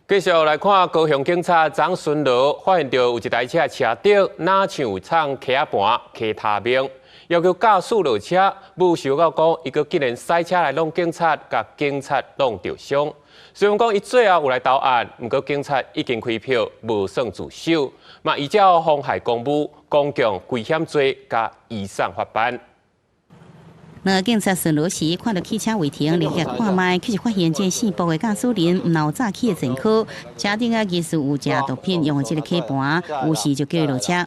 繼續來看高雄警察昨巡邏，發現著有一台車車頂若像有藏 K 仔盤、K 他命，要求駕駛落車，無想到講伊閣竟然駛車來挵警察，共警察挵著傷。雖然講伊最後有來投案，毋過警察已經開票，無算自首，嘛依照妨害公務、公共危險罪共移送法辦。兩個警察巡邏時，看到汽車違停，立刻看覓，卻是發現這姓卜的駕駛人毋但有詐欺的前科，車頂啊疑似有食毒品，用的這個 K 盤，於是就叫伊落車。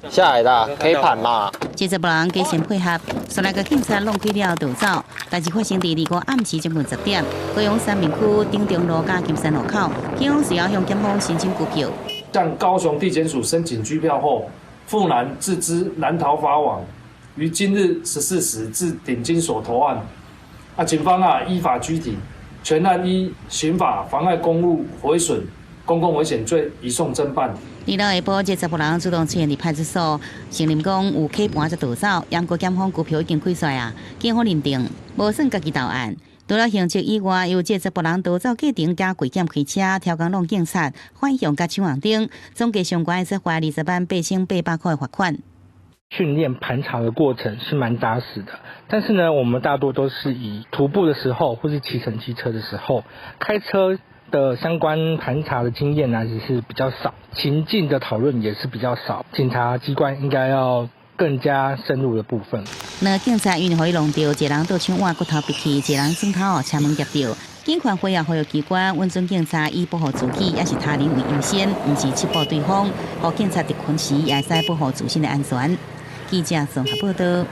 下來的 K 盤嘛。這查埔人加先配合，煞來共警察挵開了逃走。代誌發生佇25暗時將近10點，高雄三民區頂中路佮金山路口，警方隨後向檢方申請拘票。向高雄地檢署申請拘票後，傅男自知難逃法網，於今日14時至頂經所投案。啊，警方啊依法拘提，全案依刑法妨礙公務毀損公共危險罪移送偵辦。二六下晡，這查埔人主動出現佇派出所，承認講有 K 盤才逃走，毋過檢方拘票已經開出來啊，警方認定無算家己投案。除了刑責以外，由這查埔人逃走過程加危險開車、超工挵警察、反向共搶紅燈，總計相關會使罰208,800塊罰款。訓練盤查的過程是蠻紮實的，但是呢，我們大多都是以徒步的時候，或是騎乘機車的時候，開車的相關盤查的經驗呢，其實是比較少，情境的討論也是比較少。警察機關應該要更加深入的部分。兩個警察因為予伊挵著，一人倒手腕骨頭拔去，一人轉頭車門夾著。警權會後呼籲機關允准警察以保護自己，抑是他人為優先，毋是緝捕對方。予警察佇勤時也會使保護自身的安全。記者綜合報道。